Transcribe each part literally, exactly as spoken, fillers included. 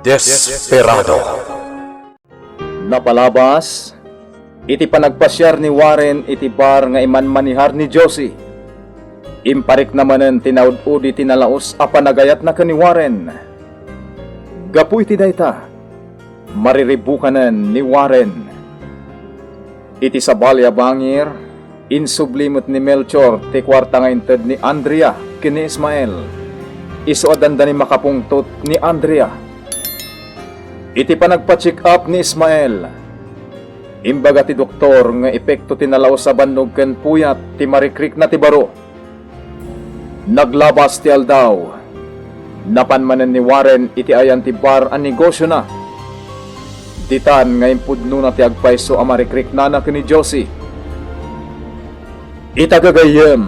Desperado. Napalabas, iti panagpasiar ni Warren iti bar nga imanmanihar ni Josie, imparikna manen ti naud-udi ti nalaus a panagayatna ken ni Warren. Gapu iti dayta, mariribukanen ni Warren. Iti sabali a bangir, insubli met ni Melchor ti kuarta nga inted ni Andrea ken ni Ismael. Isu a dandani makapungtot ni Andrea. Iti panagpa-check up ni Ismael, imbaga ti doktor nga epekto ti nalaus a bannog ken puyat ti marikrikna ti baro. Naglabas ti aldaw. Napan manen ni Warren iti ayan ti bar a negosiona. Ditan nga impudnona ti agpayso a marikriknana ken ni Josie. Ita gagayyem,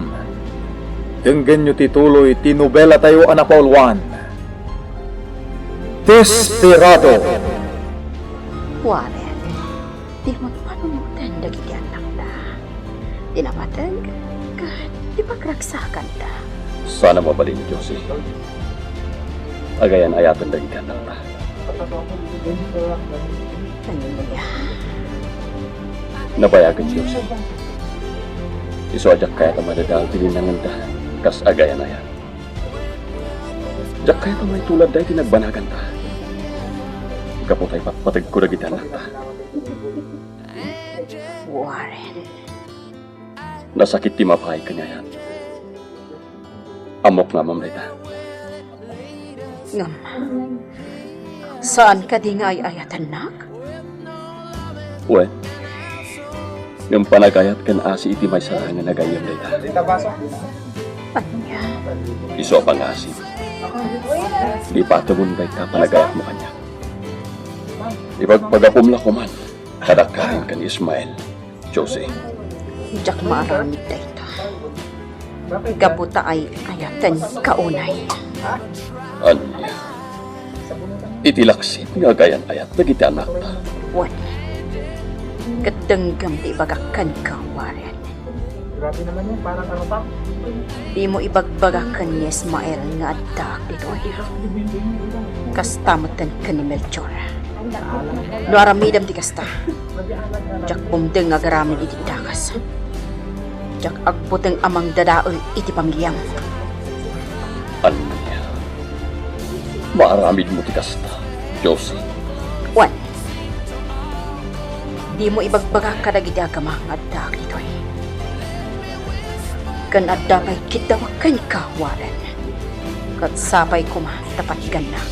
denggenyo ti tuloy ti nobelatayo a napauluan, Desperado. Warren, dimo panunoten dagiti annakta. Ti napateg, ket ti pagragsakanta. Sana mabalin, Josie. Agayan-ayaten dagiti annakta. Ania? Nabayagen, Josie. Isu a diak kayat a madadael ti linangenda kas agayan-ayat. Diak kayat a maituladda iti nagbanaganta. Gapu ta ipatpategko dagiti annakta. Warren. Nasakit ti mapaay ken ni ayat. Ammok nga ammom dayta. Ngem, saan kadi nga ay-ayatennak? Wen, ngem panagayat ken asi iti maysa nga nagayyem dayta. Ania? Isu a pangasi. Ipatemon dayta panagayatmo kaniak. Ipagbagapom la koman kadakarin ken Ismael. Josie. Diak maaramid dayta. Gapu ta ay-ayatenka unay. Ania? Iti laksit nga agayan-ayat dagiti annakta. Wen. Ket denggem ti ibagak kenka, Warren. Dimo ibagbaga ken ni Ismael nga addaak ditoy. Kasta metten ken ni Melchor. No aramidem ti kasta, diak bumdeng nga agaramid iti dakes. Diak agbuteng a mangdadael iti pamiliam. Ania? Maaramidmo ti kasta, Josie? Wen. Dimo ibagbaga kadagiti agama nga addaak ditoy. Ken adda pay kiddawak kenka, Warren. Ket sapay koma ta patgannak.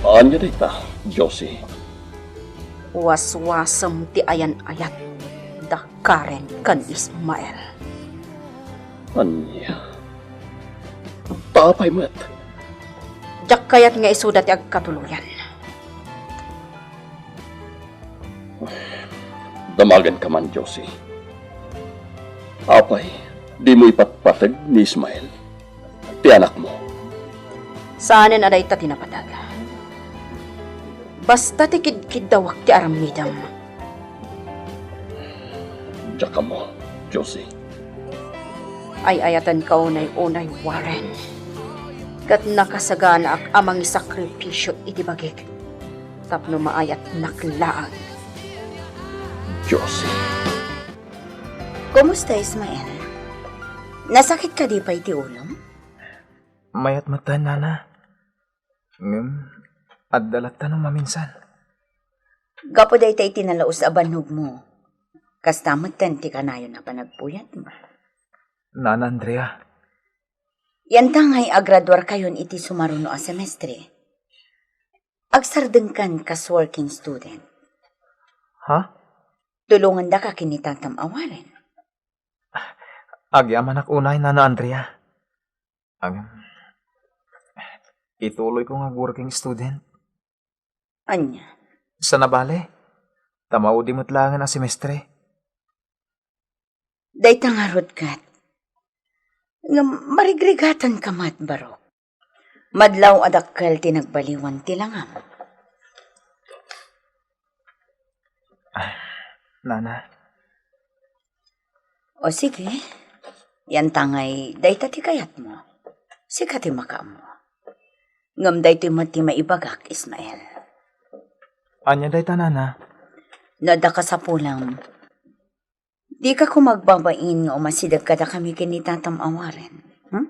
Ania dayta, Josie? Waswasem ti ayan-ayat da Karen ken Ismael. Ania? Ta apay met? Diak kayat nga isuda ti agkatuloyan. Damagenka man, Josie. Apay, dimo ipatpateg ni Ismael, ti anakmo? Saanen a dayta ti napateg. Basta ti kidkiddawak ti aramidem. Diak ammo, Josie. Ay-ayatenka unay-unay, Warren. Ket nakasaganaak a mangisakripisio iti bagik tapno maayatnak laeng. Josie. Kumusta, Ismael? Nasakit kadi pay ti ulom? Mayat metten, Nana. Ngem, adda latta no maminsan. Gapu dayta iti nalaus a bannogmo, kasta metten ti kanayon a panagpuyatmo. Nana Andrea. Yanta ngay agraduarkayon iti sumaruno a semestre. Agsardengkan kas working student. Ha? Tulongandaka ken ni Tatam a Warren. Agyamanak unay, Nana Andrea. Agam, ituloyko nga working student. Ania? Sana bale, ta maudi met laengen a semestre. Dayta ngarud ket. Ngem marigrigatanka met, barok. Madlaw a dakkel ti nagbaliwan ti langam. Nana. O sige, yanta ngay dayta ti kayatmo. Sika ti makaammo. Ngem daytoy met ti maibagak, Ismael. Ania dayta, nana? No adda kasapulam, dika koma agbabain nga umasideg kadakami ken ni tatam a Warren. Hmm?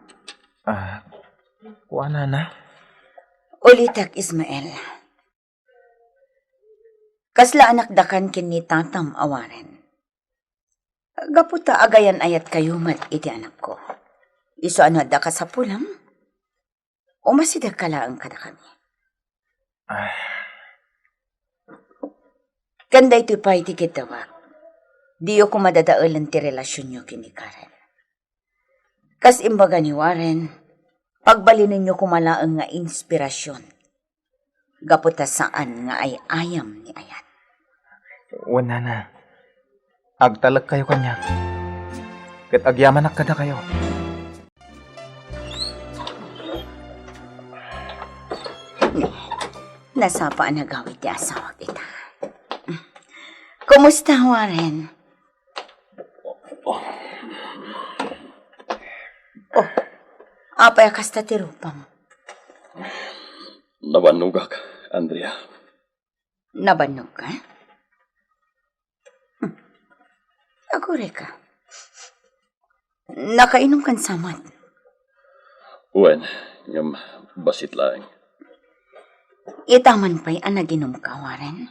Ah, kua, nana? Ulitek, Ismael. Kasla anakdakan ken ni tatam a Warren. Gapu ta agayan-ayatkayo met iti anakko. Isu a no adda kasapulam, umasidegka laeng kadakami. Ah. Ken daytoy pay ti kiddawak, diyo koma dadaelen ti relasionyo ken ni Karen. Kas imbaga ni Warren, pagbalinenyo koma laeng nga inspirasion gapu ta saan nga ay-ayam ni ayat. Wen, nana, agtalekkayo kaniak, ket agyamanak kadakayo. Nasapa a nagawid ti asawak ita. Kumusta, Warren? Oh, apay a kasta ti rupam? Nabannogak, Andrea. Nabannogka? Hmm. Agurayka. Nakainumkan sa met? Wen, ngem bassit laeng. Ita man pay a naginumka, Warren?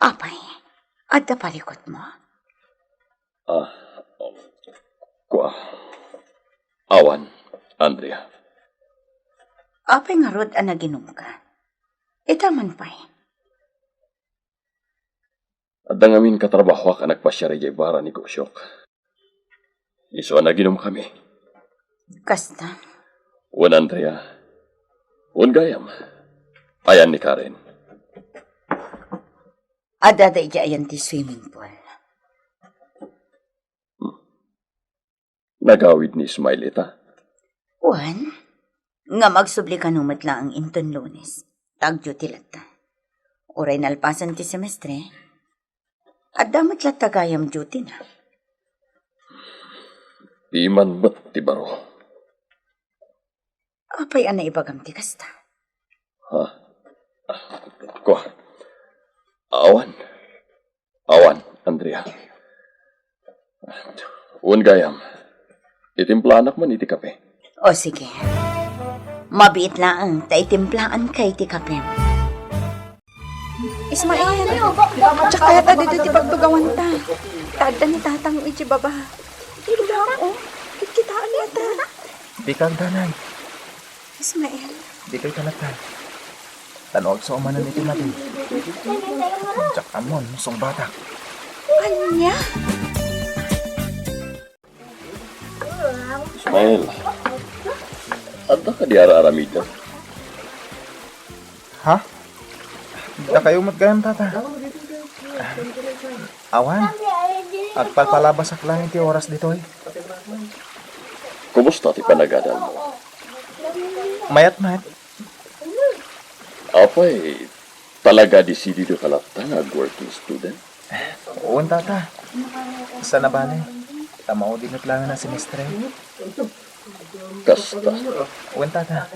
Apay, adda parikutmo? Ah, kua. Awan, Andrea. Apay ngarud a naginumka? Ita man pay. Adda ngamin katrabahoak a nagpasiar idiay bar a negosiok. Isu a naginumkami. Kasta? Wen, Andrea. Wen gayam. Ayan ni Karen. Adda idiay ayan ti swimming pool. Nagawid ni Ismael ita? Wen, ngem agsubli kano met laeng inton Lunes. Ta ag-duty latta. Uray nalpasen ti semestre, adda met latta gayam duty-na. Piman met ti baro. Apay a naibagam ti kasta? Ha? Kua. Awan. Awan, Andrea. Wen gayam. Itimplaanak man iti kape. O, sige. Mabiit laeng ta itimplaanka iti kape. Ismael, diak kayat a ditoy ti pagtugawanta. Ta adda ni tatang idiay baba. Iti baba, o. Kitkitaenna ta. Dika agdanag. Ismael. Ditoy ka latta. Ta no agsumanen iti madi, diak ammon no sungbatak. Ania? Ismael, adda kadi ar-aramidem? Ha? Dakayo met gayam, tata. Awan. Agpalpalabasak laeng iti oras ditoy. Kumusta ti panagadalmo? Mayat met. Apay, talaga desididoka latta nga ag-working student? Wen, tata. Saan a bale, ta maudi met laengen a semestre. Kasta. Wen, tata.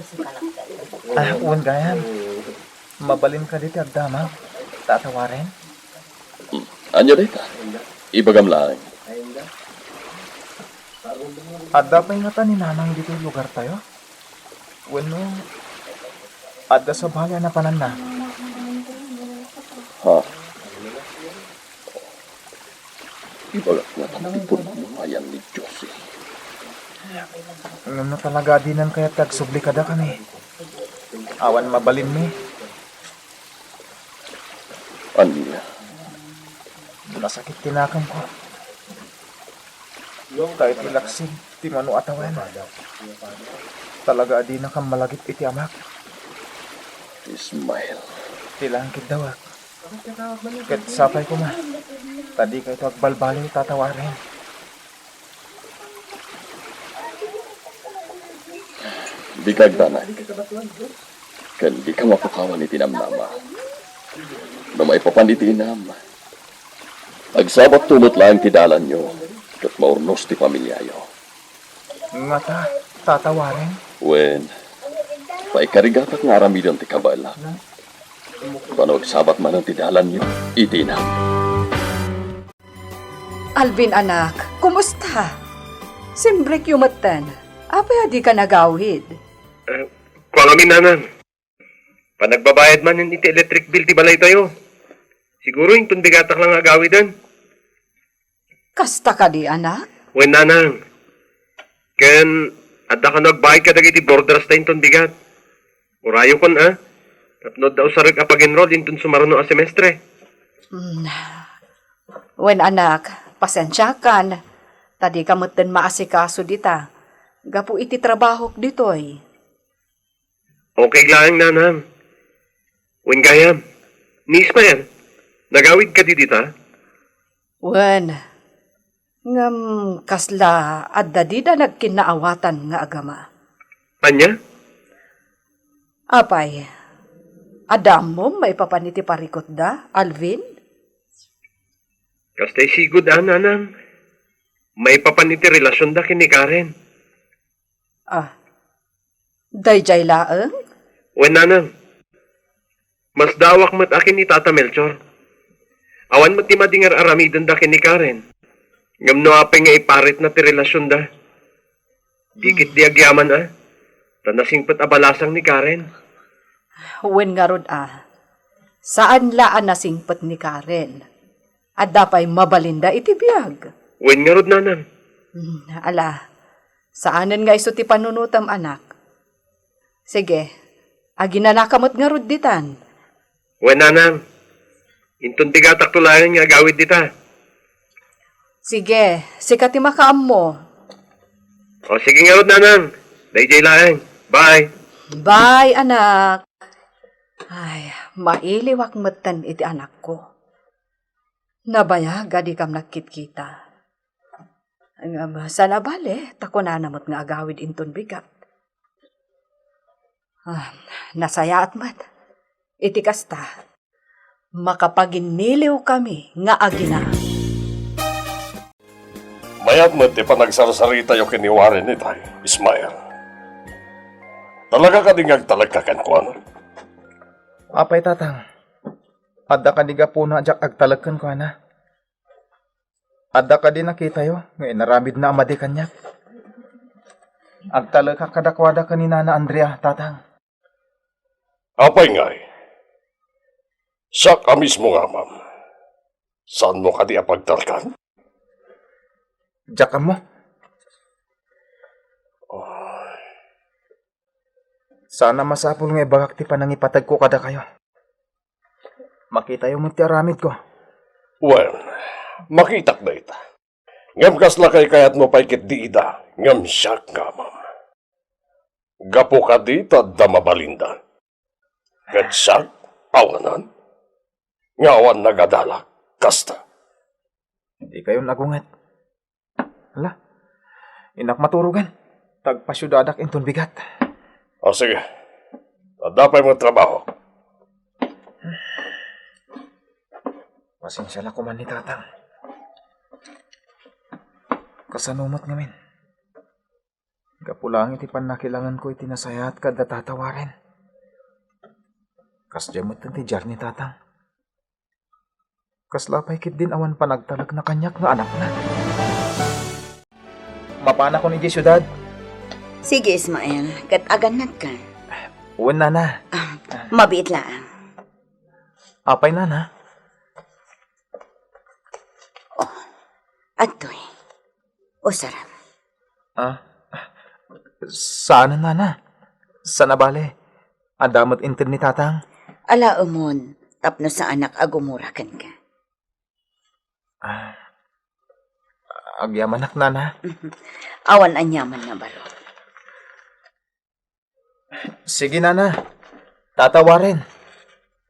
Ah, wen gayam. Mabalin kadi ti agdamag, tata Warren? Hmm. Ania dayta? Ibagam laeng. Adda pay ngata ni nanang ditoy lugartayo? Wenno, adda sabali a napananna? Ha? Ibagak ngata ti pudno nga ayan ni Josie. Ngem no talaga a dinan kayat ti agsubli kadakami, awan mabalinmi. Ania? Nasakit ti nakemko. Ta iti laksid ti mano a tawen, talaga a dinakam malagip iti amak. Ismael. Ti laeng kiddawak. Ket sapay koma ta dikayto agbalbaliw, tata Warren. Dika agdanag. Ken dika mapukawan iti namnama. No maipapan iti inam, agsabatto met laeng ti dalanyo ket maurnos ti familiayo. Ngata, tata Warren? Wen, Paikarigatak nga aramiden ti kabaelak. Tapno agsabat manen ti dalanyo iti inam. Alvin, anak, kumusta? Simbrekyo metten. Apay a dika nagawid? Eh, kuan ngamin, nanang. Panagbabayad manen iti electric bill ti balaytayo. Siguro inton bigatak la nga agawiden. Kasta kadi, anak? Wen, nanang. Ken adda kano agbaay kadagiti borderasta inton bigat. Urayokon, a? Tapno adda usarek a pag-enroll inton sumaruno a semestre. Hmm. Wen, anak, pasensiakan, ta dika metten maasikaso dita gapu iti trabahok ditoy. Okay laeng, nanang. Wen gayam, ni Ismael, nagawid kadi dita? Wen, ngem kasla adda dida nagkinnaawatan nga agama. Ania? Apay, adda ammom maipapan iti parikutda, Alvin? Kasta sigud a, nanang. Maipapan iti relasionda ken ni Karen. Ah, daydiay laeng? Wen, nanang. Masdaawak met a ken ni Tata Melchor. Awan met ti madi nga ar-aramidenda ken ni Karen. Ngem no apay nga iparitna ti relasionda, di ketdi agyaman a, ta nasingpet a balasang ni Karen. Wen ngarud a, saan la a nasingpet ni Karen. Adda pay mabalinda iti biag. Wen ngarud, nanang. Hmm, ala, saanen nga isu ti panunotem, anak. Sige, aginanaka met ngarud ditan. Wen, nanang. Inton bigatakto laeng nga agawid dita. Sige, sika ti makaammo. O, sige ngarud, nanang. Daydiay laeng. Bye. Bye, anak. Ay, mailiwak metten iti anakko. Nabayag a dikam nagkitkita. Ngem, saan a bale, ta kunana met nga agawid inton bigat. Ah, nasayaat met. Iti kasta, makapaginniliwkami nga agina. Mayat met ti panagsarsaritayo ken ni Warren itay, Ismael. Talaga kadi nga agtalekka kenkuana? Apay, Tatang, adda kadi gapuna a diak agtalek kenkuana? Adda kadi nakitayo nga inaramidna a madi kaniak? Agtalekak kadakuada ken ni Nana Andrea, Tatang. Apay ngay? Siak a mismo nga amam. Saanmo kadi a pagtalkan? Diak ammo. Oh. Saan a masapul nga ibagak ti panangipategko kadakayo. Makitayo met ti aramidko. Well, makitak dayta. Ngem kasla kaykayatmo pay ketdi ida, ngem siak nga amam. Gapu kadi ta adda mabalinda. Ket siak, awanan. Nga awan nagadalak, kasta. Dikayon agunget. Hala, innak maturogen. Tagpasiudadak inton bigat. O, sige. Adda pay met trabaho. Pasensia la koman ni Tatang. Kasano met ngamin? Gapu laeng iti pannakilangenko iti nasayaat kadda Tata Warren. Kasdiay met ti diar ni Tatang. Kasla pay ketdin awan panagtalekna kaniak nga anakna. Mapanakon idiay siudad. Sige, Ismael, ket agannadka. Wen, Nana. Ah, mabiit laeng. Apay, Nana? Oh, adtoy. Usaram. Ah, saan, Nana? Saan a bale? Adda met inted ni Tatang? Alaemon, tapno saanak a gumura kenka. Ah, agyamanak, Nana. Awan aniaman nga baro. Sige, Nana. Tata Warren,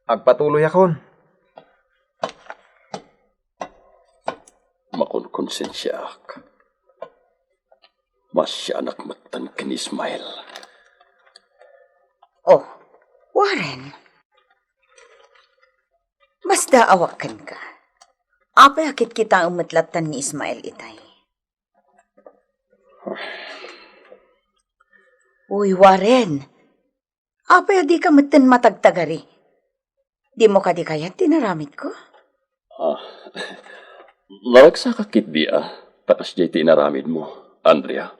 agpatuloyakon. Makonkonsensiaak. Masianak metten ken Ismael. Oh, Warren. Masdaawak kenka. Apay a kitkitaem met lattan ni Ismael itay? Uy, Warren. Apay a dika metten matagtagari? Dimo kadi kayat ti inaramidko? Ah, naragsakak ketdi a, ta kasdiay ti inaramidmo, Andrea.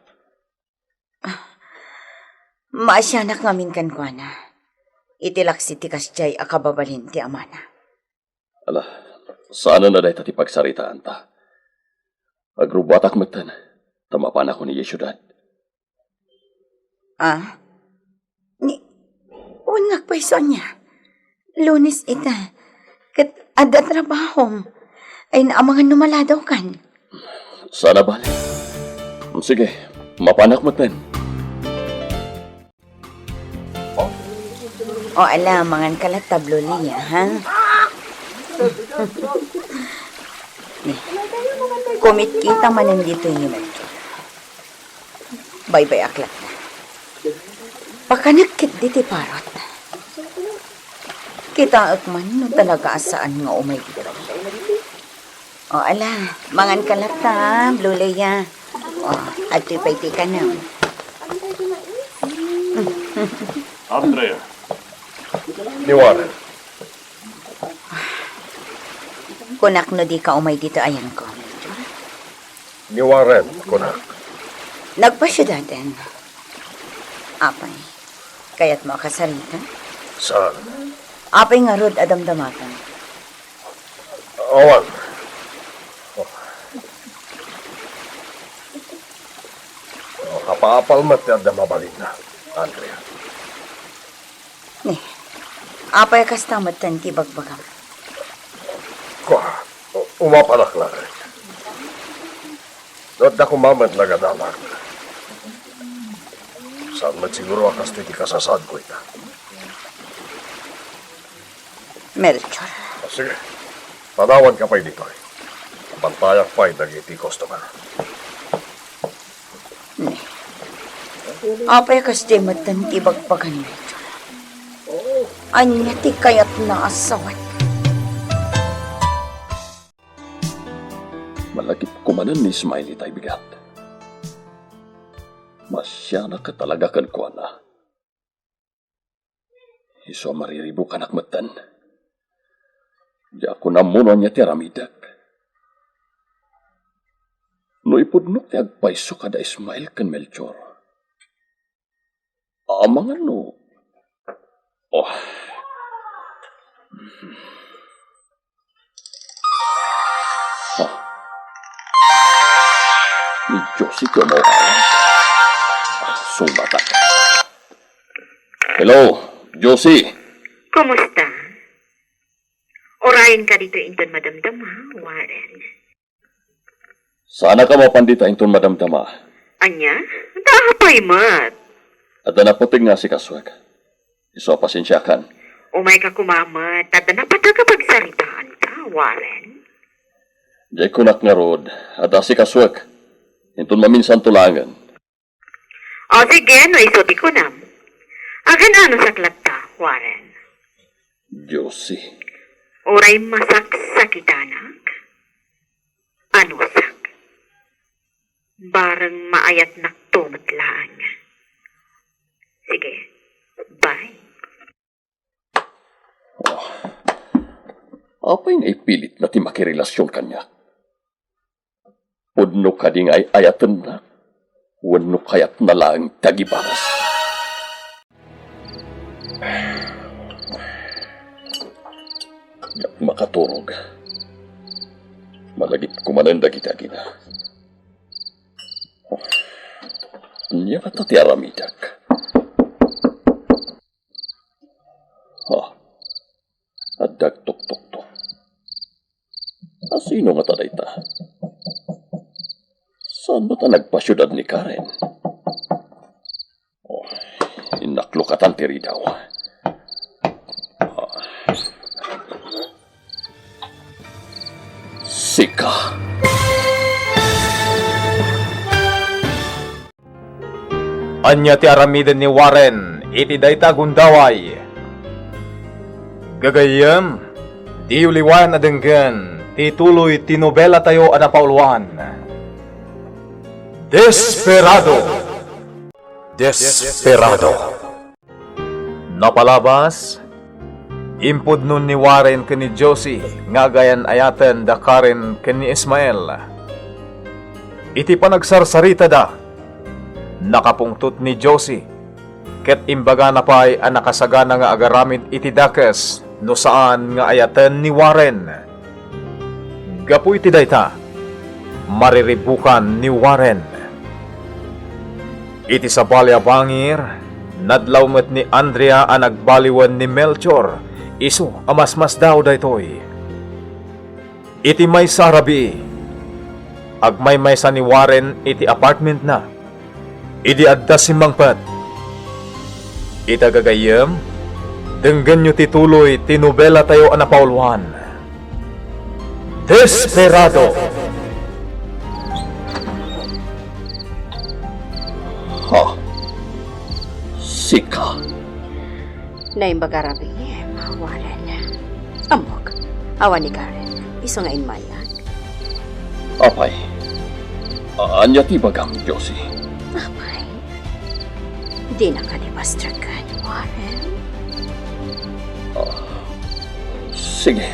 Maasianak ngamin kenkuana, iti laksi ti kasdiay a kababalin ti amana. Ala, saanen a dayta ti pagsaritaanta. Agrubbuatak metten, ta mapanakon idiay siudad. Ah? Ni, wen nga agpayso ania? Lunes ita. Ket adda trabahom. Ay naamangan no maladawkan. Saan a bale. Sige, mapanak metten. O ala, mangan ka latta, Blue Leia, ha? Ni, kumitkita manen ditoy ni Melchor. Baybay-ak latta. Pakanek ketdi ti parot. Kitaek man no talaga a saan nga umay ditoy. O, ala, mangan ka latta, Blue Leia. O, adtoy pay ti kanam. Andrea. Ni Warren. Kunak no dika umay ditoy ayanko, Major. Ni Warren, kunak. Nagpasiudaden. Apay, kayatmo a kasarita? Saan? Apay ngarud a damdamatem? Awan. Oh. Oh, apaapal met ti adda mabalinna, Andrea. Ni, apay a kasta metten ti ibagbagam? Kua, u-, umapanak laeng. No adda koma met nagadalak, saan met siguro a kastoy ti kasasaadko ita. Melchor. Ah, sige. Padawanka pay ditoy. Bantayak pay dagiti customer. Ni, apay a kasdiay metten ti ibagbagan, Melchor? Ania ti kayatna a sawek? Malagipko manen ni Ismael itay bigat. Maasianak a talaga kenkuana. Isu a mariribukanak metten. Diakon ammo no ania ti aramidek. No ipudnok ti agpayso kada Ismael ken Melchor, amangan no, oh. Ha? Ni Josie ti umawat. Sungbatak. Hello, Josie. Kumusta? Urayenka ditoy inton madamdama, Warren. Saanka mapan dita inton madamdama. Ania? Ta apay met? Adda napateg nga asikasuek. Isu a pasensiakan. Umayka koma met, ta adda napateg a pagsaritaanka, Warren. Diay kunak ngarud, adda asikasuek. Inton maminsanto laengen. O sige, no isu ti kunam. Agan-anusak latta, Warren? Josie. Uray masaksakitanak? Anusak. Bareng maayatnakto met laeng. Sige, bye. Oh. Apay nga ipilitna ti makirelasion kaniak? Pudno kadi nga ay-ayatenna wenno kayatna laeng ti agibalas? Diak makaturog. Malagipko manen dagiti agina. Ania ngata ti aramidek? Ha? Adda agtuktokto. A, sino ngata dayta? Saan met a nagpasiudad ni Karen? Oh, innaklukatan ti ridaw. Ah. Sika. Ania ti aramiden ni Warren iti dayta a gundaway? Gagayyem, diyo liwayan a denggen ti tuloy ti nobelatayo a napauluan, Desperado. Desperado. A palabas, impudno ni Warren ken ni Josie nga agayan-ayaten da Karen ken ni Ismael. Iti panagsarsaritada, nakapungtot ni Josie, ket imbagana pay a nakasagana nga agaramid iti dakes no saan nga ayaten ni Warren. Gapu iti dayta, mariribukan ni Warren. Iti sabali a bangir, nadlaw met ni Andrea a nagbaliwen ni Melchor, isu a masmasdaaw daytoy. Iti maysa a rabii, agmaymaysa ni Warren iti apartmentna. Idi adda simmangpet, ita gagayyem, denggenyo ti tuloy ti nobelatayo a napauluan, Desperado. Ha? Sika? Naimbag a rabii, Warren. Ammok, awan ni Karen, isu nga immayat. Apay, ania ti ibagam, Josie? Apay, dina kadi pastreken, Warren? Ah, sige,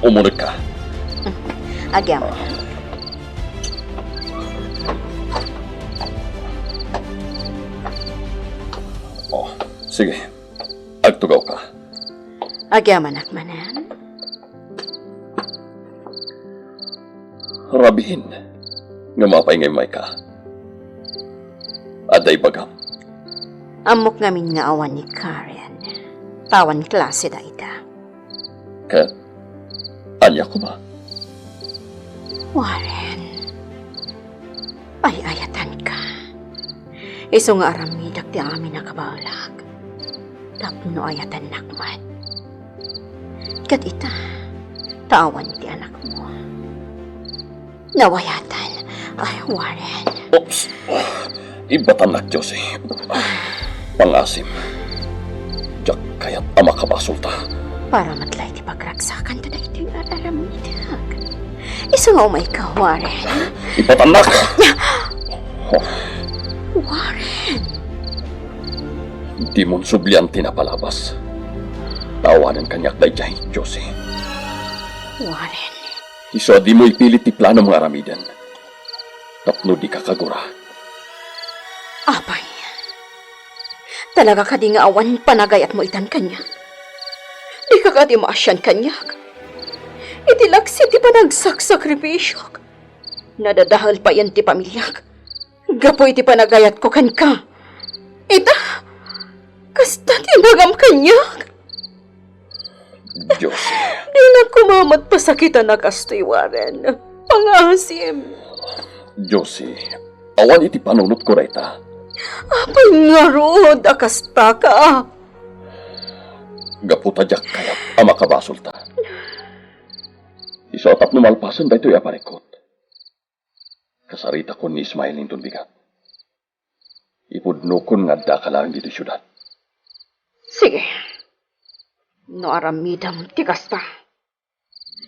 umunek ka. Agyaman. Oh, sige. Agtugaw ka. Agyamanak manen. Rabiin, ngem apay nga immayka? Adda ibagam. Ammok ngamin nga awan ni Karen. Ta awan klase dayta. Ket ania koma? Warren. Ay-ayatanka. Isu nga aramidek ti amin a kabaelak tapno ayatennak met. Ket ita, ta awan ti anakmo. Nawayatan. Ay, Warren. Oops. Ibbatannak, Josie. Pangasim. Diak kayat a makabasolta. Para met la iti pagragsakanta daytoy nga aramidek. Isu nga umayka, Warren. Ipatannak! Warren! Dimon sublian ti napalabas. Tawanen kaniak daydiay, Josie. Warren. Isu a dimo ipilit ti planom nga aramiden. Tapno dika kagura. Apay, talaga kadi nga awan panagayatmo itan kaniak? Dika kadi maasian kaniak? Iti laksid ti panagsaksakripisio, nadadael payen ti pamiliak gapu iti panagayatko kenka. Ita, kasta ti ibagam kaniak. Josie. Dinak koma met pasakitan a kastoy, Warren. Pangasim. Josie, awan iti panunotko dayta. Apay ngarud a kastaka? Gapu ta diak kayat a makabasolta. Isu a tapno malpasen daytoy a parikut, kasaritakon ni Ismael inton bigat. Ipudnokon nga addaka laeng ditoy siudad. Sige. No aramidem ti kasta,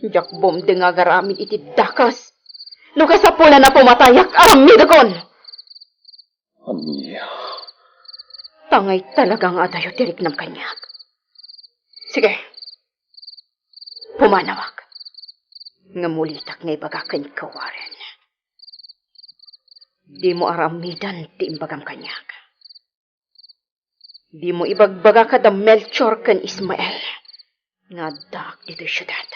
diak bumdeng nga agaramid iti dakes. No kasapulan a pumatayak, aramidekon. Ania? Tangay talaga nga adayo ti riknam kaniak. Sige. Pumanawak. Ngem ulitak nga ibaga kenka, Warren. Dimo aramiden ti imbagam kaniak. Dimo ibagbaga kada Melchor ken Ismael nga addaak ditoy siudad.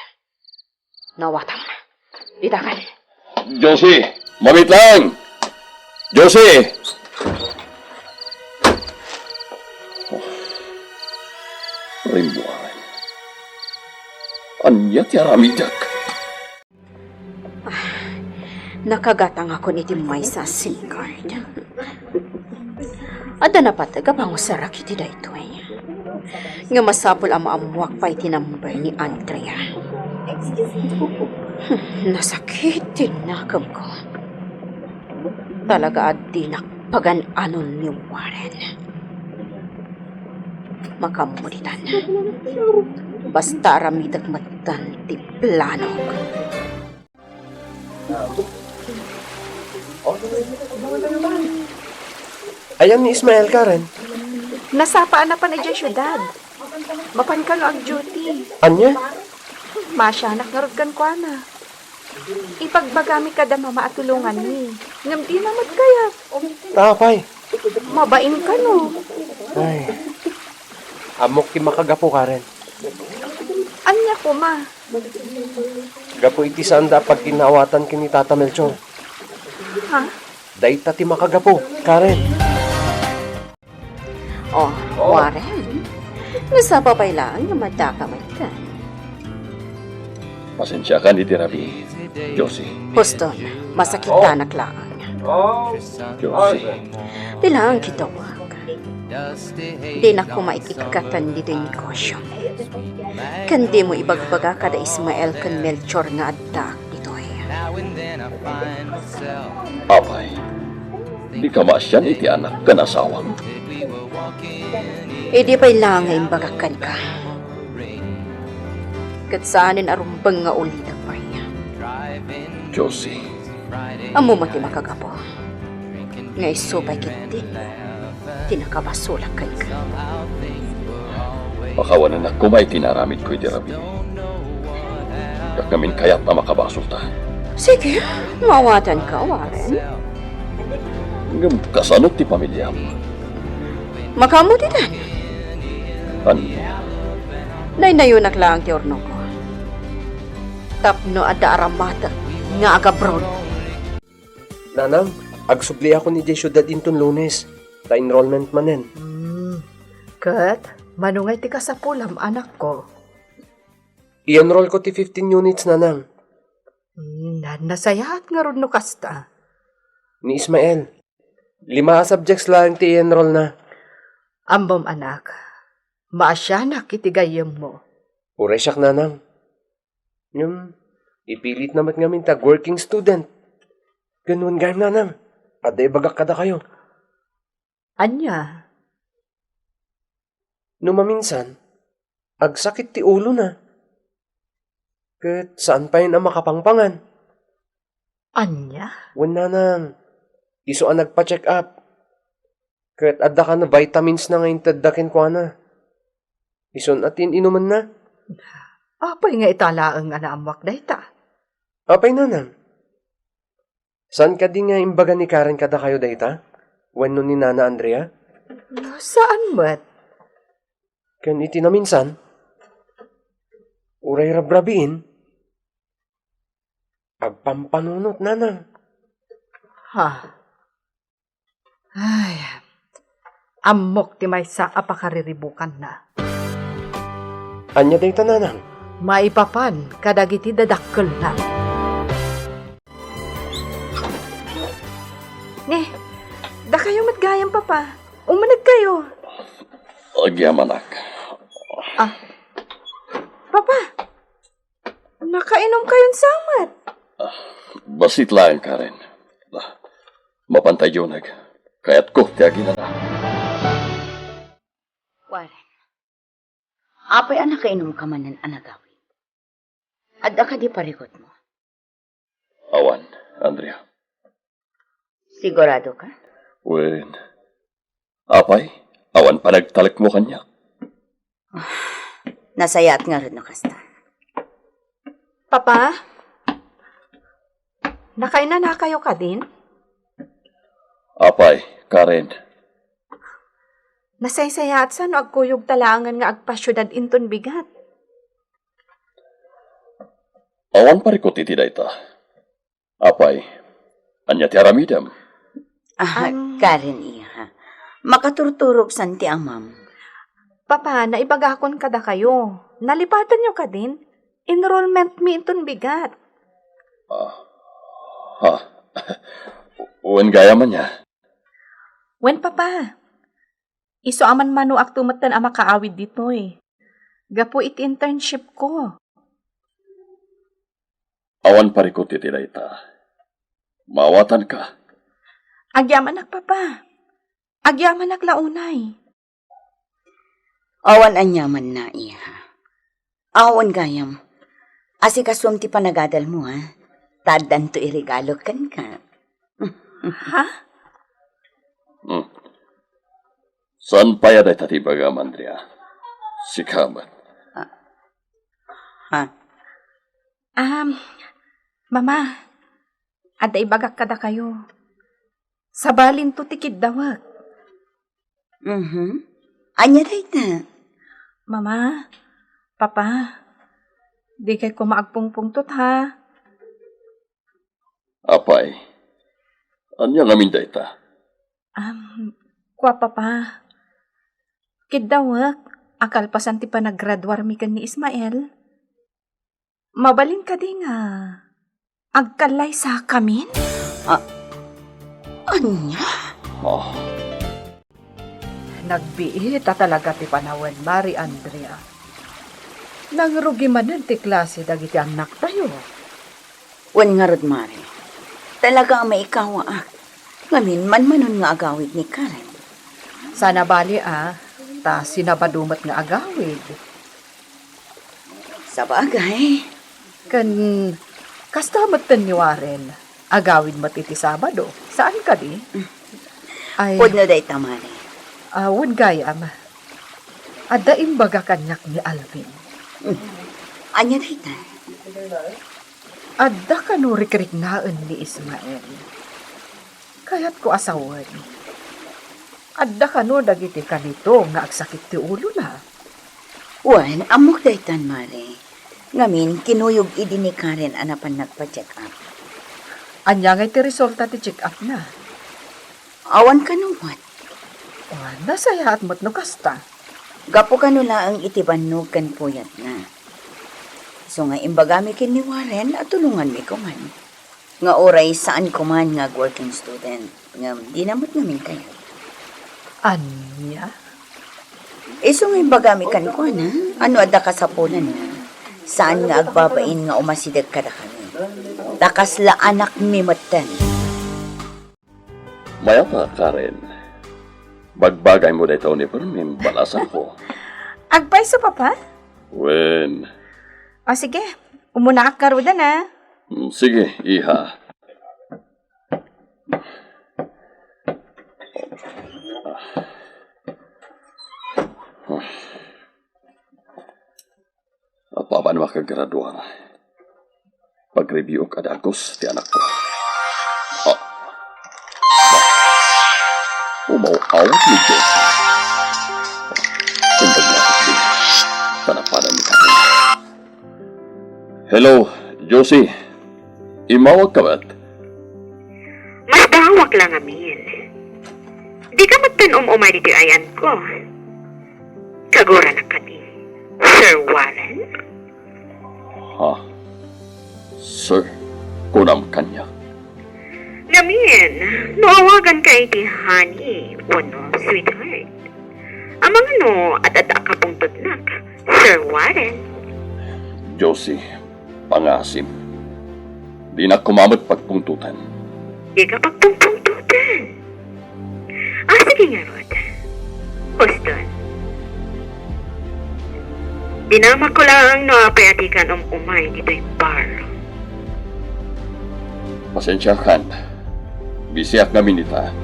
Nawatam. Itangan. Josie! Mamitlang! Josie! Rimmuaren. Ania ti aramidek? Ah, nakagatangakon iti maysa a SIM card. Adda napateg a pangusarak iti daytoy. Nga masapul a maammoak pay ti number ni Andrea. Hmm, nasakit ti nakemko. Talaga a dinak pagan-anon ni Warren. Makaammo ditan. Basta aramidek metten ti planok. Ayan ni Ismael, Karen. Nasapa a napan idiay siudad. Mapan kano ag-duty. Ania? Maasianak ngarud kenkuana. Ibagbagami kada mama a tulonganmi. Ngem dina met kayat. Apay? Mabain kano. Ay. Ammok ti makagapu, Karen. Ania koma? Gapu iti saanda a pagkinnaawatan ken ni Tata Melchor. Ha? Dayta ti makagapu, Karen. Oh, Warren, nasapa pay laeng nga maddaka met ken. Pasensiakan iti rabii, Josie. Huston, masakitanak laeng. Josie. Bilang kitawag. Dinak koma ikikatan ditoy negosyo. Ken dimo ibagbaga kada Ismael ken Melchor nga addaak ditoy. Apay, dika maasian iti anak ken asawam? Idi pay la nga imbagak kenka. Ket saanen a rumbeng nga ulitek pay. Josie. Ammom a ti makagapu. Nga isu pay ketdi ti nakabasolak kenka. Pakawanenak koma iti naaramidko iti rabii. Diak ngamin kayat a makabasolta. Sige, maawatanka, Warren. Ngem kasano ti pamiliam? Makaammo dita. Ania? Naynayonak laeng ti urnongko. Tapno adda aramatek nga agabroad. Nanang, agsubliakon idiay siudad inton Lunes, ta enrollment manen. Hmm. Ket, mano ngay ti kasapulam, anakko? I-enroll ko ti fifteen units, Nanang. Hmm, na-, nasayaat ngarud no kasta. Ni Ismael, lima a subjects laeng ti i-enroll na. Ammom, anak, maasianak iti gayyemmo. Uray siak, Nanang. Ngem, ipilitna met ngamin ti ag-working student. Ken wen gayam, Nanang, adda ibagak kadakayo. Ania? No maminsan, agsakit ti ulona. Ket saan payen a makapangpangan. Ania? Wen, Nanang, isu a nagpa-check up. Ket adda kano vitamins na nga intedda kenkuana. Isun a ti in-inumenna. Apay nga ita laeng a naammoak dayta? Apay, Nanang? Saan kadi nga imbaga ni Karen kadakayo dayta? Wenno ni Nana Andrea? No, saan met? Ken iti naminsan, uray rabrabiin, agpampanunot, Nanang. Ha? Ay, ammok ti maysa a pakariribukanna. Ania dayta, Nanang? Maipapan kadagiti dadakkelna. Ne, dakayo met gayam, Papa. Umanegkayo. Agyamanak. Ah. Papa, nakainom kayon sa met? Ah, bassit laeng, Karen. Ah, mapantay uneg. Kayatko ti aginana. Warren, apay a nakainom ka manen a nagawid? Adda kadi parikutmo? Awan, Andrea. Sigurado ka? Wen, apay, awan panagtalekmo kaniak. Nasayaat ngarud no kasta. Papa? Nakainanakayo kadin? Apay, Karen. Nasaysayaat sa no agkuyog talaangan nga agpasiudad inton bigat. Awan parikut iti dayta. Apay, ania ti aramidem? Ah, Am- Karen, iha. Makaturturog san ti amam. Papa, naibagakon kadakayo. Nalipatanyo kadin? Enrollment mi inton bigat. Ah, ha? Wen gayam ania? Wen, Papa. Isu a manmanoakto metten a makaawid ditoy. Gapu iti internship ko. Awan parikut iti dayta. Maawatanka. Agyamanak, Papa. Agyamanak la unay. Awan aniamanna, iha. Awan gayam. Asikasuem ti panagadalmo, ha? Ta addanto iregalo kenka. Ha? Hmm. Saan pay a dayta ti ibagam, Andrea? Sika met. Ah. Ha? Um, Mama, adda ibagak kadakayo. Sabalinto ti kiddawek. Mhm. Ania dayta? Mama, Papa, dikay koma agpungpungtot, ha? Apay, ania ngamin dayta? Am, kua, Papa, kiddawek a kalpasan ti panaggraduarmi ken ni Ismael, mabalin kadi nga agkallaysakamin? Ah, ania? Ah. Nagbiit a talaga ti panawen, Mari Andrea. Nangrugi manen ti klase dagiti annaktayo. Wen ngarud, Mari. Talaga a maikawaak. Ngamin, manmanon nga agawid ni Karen. Sana bali a, ta sinabado met nga agawid. Sabagay. Ken kasta metten ni Warren, agawid met iti Sabado. Saan kadi? Ay. Pudno dayta, Mari. Ah, wen gayam. Adda imbaga kaniak ni Alvin. Hmm. Ania dayta? Adda kano rikriknaen ni Ismael. Kayatko a sawen. Adda kano dagiti kanito nga agsakit ti ulona? Wen, ammok daytan, Mari. Ngamin, kinuyog idi ni Karen a napan nagpa-check up. Ania ngay ti resulta ti check up na? Awan kano met. Wen, nasayaat met no kasta. Gapu kano laeng iti bannog ken puyatna. Isu nga imbagami ken ni Warren a tulonganmi koman. Nga uray saanko man nga ag-working student, ngem dina met ngamin kayat. Ania? Isu nga imbagami kenkuana, no adda kasapulanna, saan nga agbabain nga umasideg kadakami. Ta kasla anakmi metten. Mayat a, Karen. Bagbagaymo dayta uniformem, balasangko. Agpayso, Papa? Wen. O, sige. Umunaak ngaruden, a. Mm, sige, iha. Apaman makagraduar, pagreviewek a dagus ti anakko. Ah. Umaw-awat ni Josie. Imbag na ti panapanan ni Karen. Hello, Josie. Immawagka met? Masdaawak la ngamin. Dika metten um-umay ditoy ayanko. Kaguranak kadi, Sir Warren? Ha? Sir, kunam kaniak? Ngamin, no awaganka iti honey wenno sweetheart. Amangan no ad-adda a kapungtotnak, Sir Warren? Josie, pangasim. Dinak koma met pagpungtotan. Dika pagpungpungtotan. Ah, sige ngarud. Huston. Dinamakko laeng no apay a dikan um-umay ditoy bar. Pasensiakan. Bisiak ngamin ita.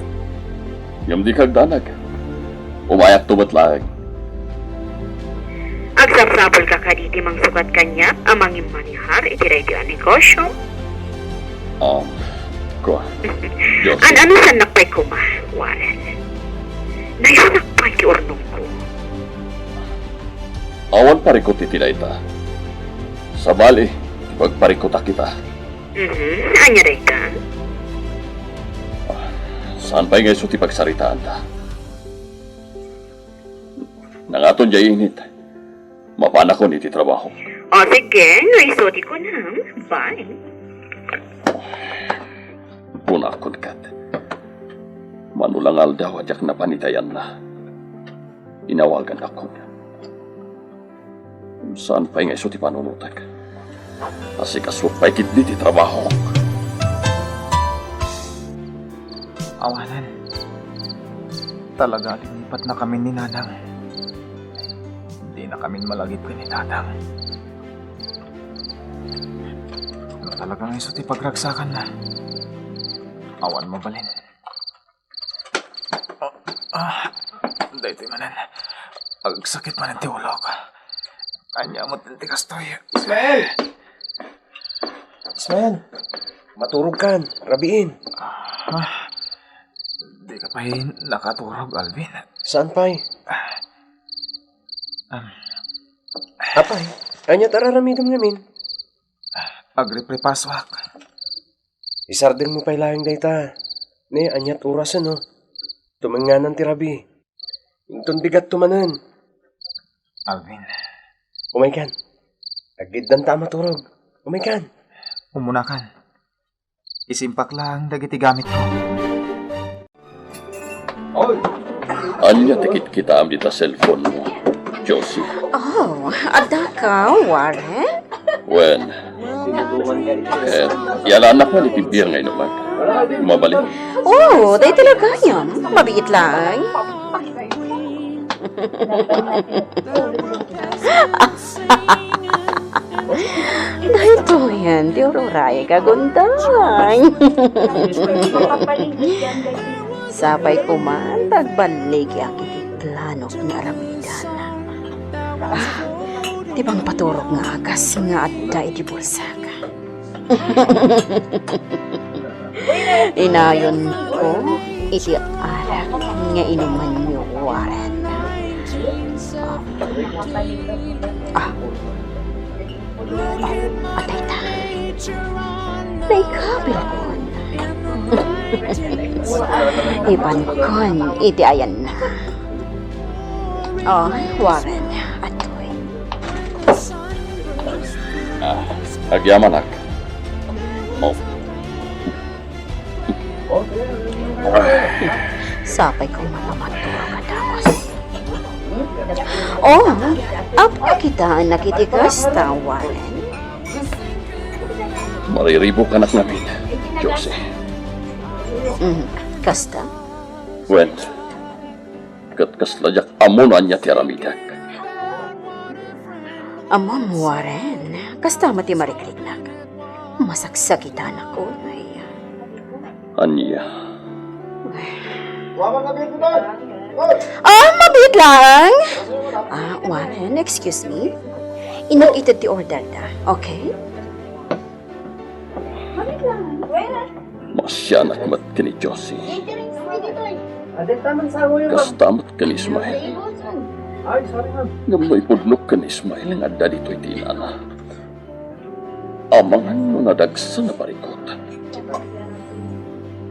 Ngem dika agdanag. Umayakto met laeng. Agsapsapulka kadi ti mangsukat kaniak a mangimmanihar iti daytoy a negosio? Um, kua, Josie. An-ano sannak pay koma, Warren? Naysanak pay ti urnongko. Awan parikut iti dayta. Sabali, ipagparikutak ita. Mhm. Ania dayta? Saan pay nga isu ti pagsaritaanta? Nangaton diay init. Mapanakon iti trabaho. O, sige, no isu ti kunam. Bye. Kunakon ket, mano la nga aldaw a diak napan iti ayanna, inawagannakon. Saan pay nga isu ti panunotek. Asikasuak pay ketdi ti trabahok. Awanen. Talaga a linipatnakamin ni Nanang. Dinakamin malagip ken ni Tatang. No talaga nga isu ti pagragsakanna, awan mabalin. Ah, ah, Daytoy manen. Agsakit manen ti ulok. Ania met ti kastoy? Ismael! Ismael! Maturogkan. Rabiin. Ah, di ka pay nakaturog, Alvin. Saan pay? Ah, um, Apay, ania ti ar-aramidem ngamin? Agripripasuak. Isardengmo pay laeng dayta. Ne, ania't orasen, no? Tumengnganan ti rabii. Inton bigatto manen. Alvin. Umaykan. Aggiddanta a maturog. Umaykan. Umunakan. Isimpak laeng dagiti gamitko. Ania ti kitkitaem dita cellphone mo, Josie? Oh, addaka, Warren? Wen, eh, yalaannak man iti bier nga inuman. Mabalin? Oh, daytoy la gayam. Mabiit laeng. Daytoyen ti ururay, Gundang. Sapay koma ta agballigak iti planok nga aramidan. Ah, ti pangpaturog nga agas nga adda iti bulsak. Inayonko iti arak nga inumenyo, Warren. Ah. Ah. Ah, atay ta. Naikabilkon. Ibankon iti ayanna. Oh, Warren, atoy. Ah, agyamanak. Oh. Sapay koma ta maturog a dagus. Oh, apay a kitaennak iti kasta, Warren? Mariribukanak ngamin, Josie. Mm, kasta? Wen, ket kasla diak ammo no ania ti aramidek. Ammom, Warren, kasta met ti marikriknak. Masaksakitanak unay. Ania? Ah, mabiit laeng. Ah, Warren, excuse me. Innak ited ti order da, okay? Masianak met ken ni Josie. Kasta met ken ni Ismael. Ngem no ipudnok ken ni Ismael nga adda ditoy ti inana, amangan no nadagsen a barikut.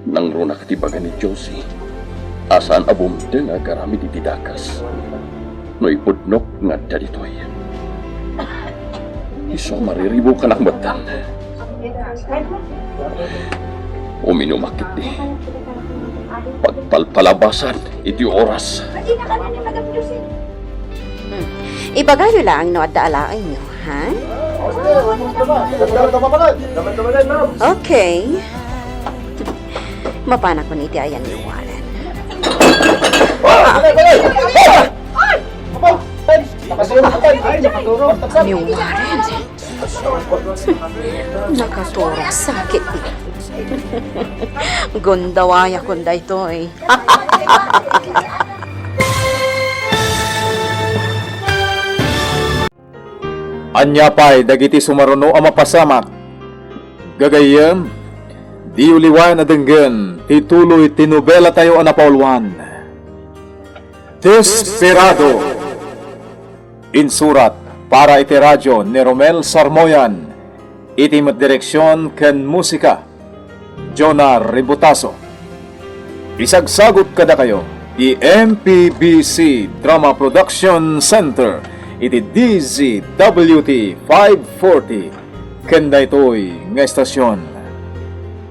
Nangrunak ti baga ni Josie a saan a bumteng nga agaramid iti dagas no ipudnok nga adda ditoy. Isu a mariribukanak metten. Uminumak iti pagpalpalabasan iti oras. Hmm. Ibagayo laeng no adda alaenyo, ha? Okay. Mapanakon iti ayan ni Warren. Ni Warren. Nakaturog sakit. Gundawayakon daytoy. Ania pay dagiti sumaruno a mapasamak? Gagayyem, diyo liwayan a denggen ti tuloy ti nobelatayo a napauluan, Desperado. Insurat para iti radio ni Romel Sarmoyan, iti met direksion ken musika, Jonah Ributaso. Isagsagut kadakayo ti M P B C Drama Production Center iti D Z W T five forty ken daytoy nga estasion.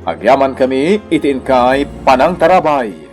Agyamankami iti inkay panangtarabay.